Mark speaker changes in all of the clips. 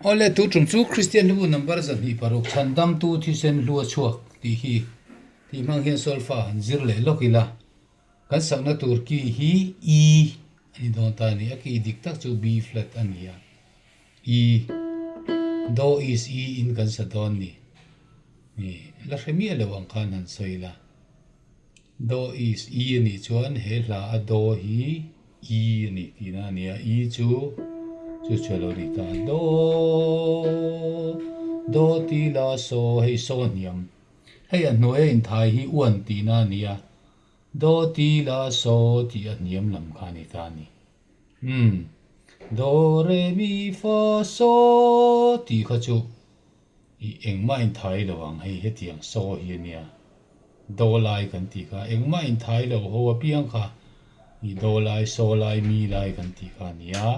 Speaker 1: Awle, tu tum chu Kristian hlubu number 206 chhandamtu thisen hlu a chhuak tih hi tih hmang hian solfa han zir leh lawk ila, kan sakna tur key hi E a ni dawn ta a ni, a key dik tak chu B flat a ni a, E, Do is E in kan sa dawn ni, la hre miah lo ang khan han sawi ila. Do is E a nih chuan he hla a do hi E a ni tihna a ni a, E chu chu chu a lo ri ta a, do do ti la so hei so hniam hei a hnuaia inthai hi uan tihna a ni a, do ti la so tih a hniam lam kha a ni ta a ni. Umm do re mi fa so tih kha chu I engmah inthai lo ang hei hetiang saw hi a nia. Do lai kan tih kha engmah inthai lo ho apiang kha i do lai, saw lai, mi lai kan tih kha a nia.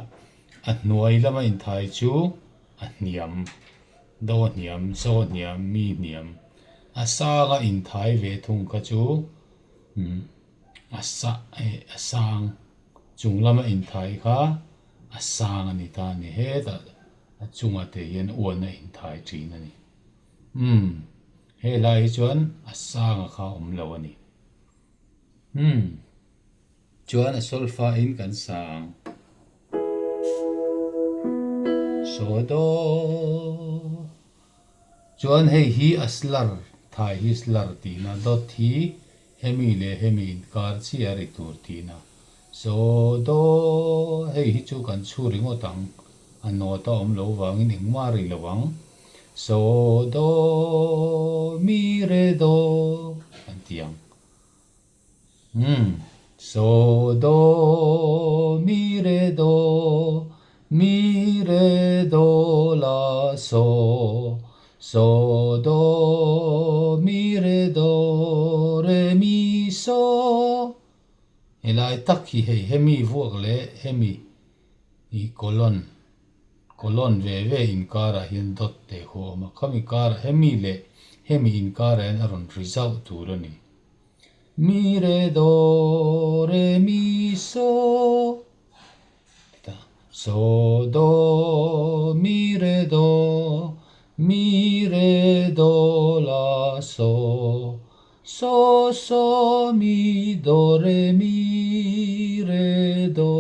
Speaker 1: A hnuai lama inthai chu a hniam, do hniam, saw hniam, mi hniam. A sanga inthai ve thung kha chu a sa a sang chung lama inthai kha a sang a ni ta a ni hetah. A chungah te hian uan a inthai thin a ni. Umm, he lai hi chuan a sanga kha a awm lo a ni. Umm, chuan a solfa in kan sa ang. Saw daw. Chuan hei hi a slar, thai hi slar tihna, dot hi hemi leh hemi inkar chiah a ri tur tihna. Saw daw, hei hi chu kan chhu ringawt ang, a note a awm lo vangin engmah a ri lo ang. Saw daw, mi re daw kan ti ang. Umm, so do mi re do, mi re do la so, so do mi re do re mi so. Helai tak hi hei hemi vuak leh hemi i colon, colon ve ve inkarah hian dot teh khu a awm a, khami karah hemi leh hemi inkarah hian a rawn ri zauh tur a ni. Mi re do re mi so ta so do mi re do mi re do la so so so mi do re mi re do.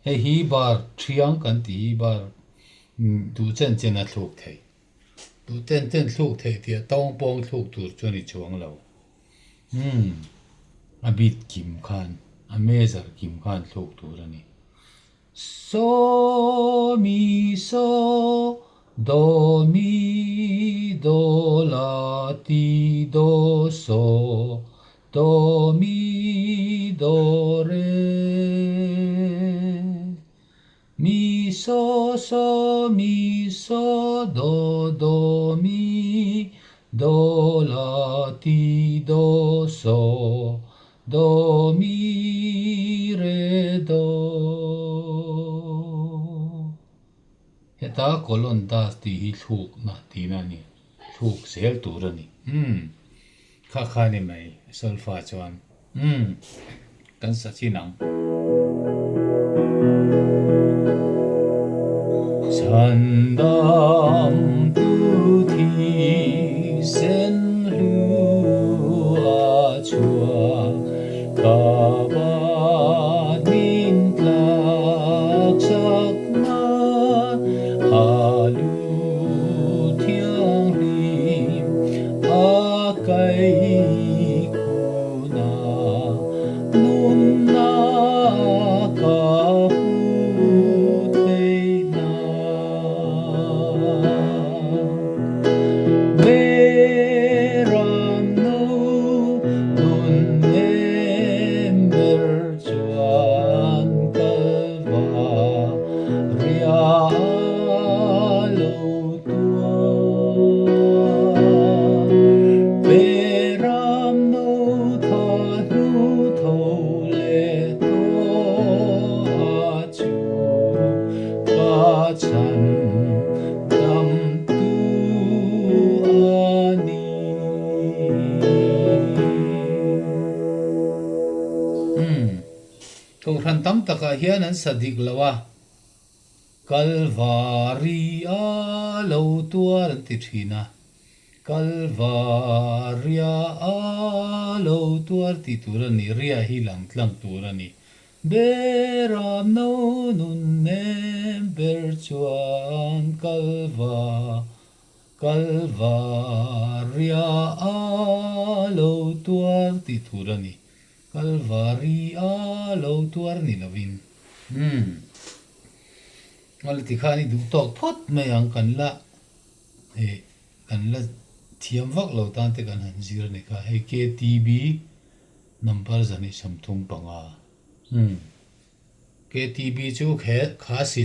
Speaker 1: Hei hi bar thiang kan tih hi bar duh chen chen a thluk thei. Duh ten ten thluk theih tih a tawng pawng thluk tur chu a ni chuang lo. Umm, a bit kim khan, a measure kim khan thluk tur a ni. So mi so, do mi do la ti do so, do mi do re. Mi so so mi so do do mi do la ti do so do mi re do. Heta colon das tih hi thlukna tihna a ni, thluk zel tur a ni. Umm kha kha ni mai solfa chuan. Umm kan sa chin ang. Chhandam tu thi sen hlu a chhuak ka bat min tlak sak nan a lu thianghlim a kai khuna nunna ka hmu theihna. Beram nu nun em ber chuan kalva ria lo Beram no tha hnu tho leh tawh a chu ka chhan dam tu a ni. Umm, kohhran tam takah hian an sa dik lo a. Kalvari a lo tuar an ti thin a, Kalvaria a lo tuar tih tur a ni, ria hi lang tlang tur a ni. Beram no nun nem ber chuan Kalva Kalvaria a lo tuar tih tur a ni. Kalvari a lo tuar ni lovin. Umm. Awle tikhan i duh tawk phawt mai ang kan la eh kan la thiam vak lo tan te kan han zir a ni kha hei KTB number 235. Umm. KTB chu khe Khasi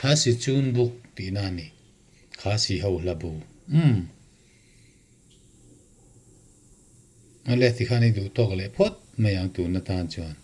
Speaker 1: Khasi Chun Book tihna a ni. Khasi ho hla bu. Umm. Awle tikhan i duh tawk leh phawt mai ang tun atan chuan.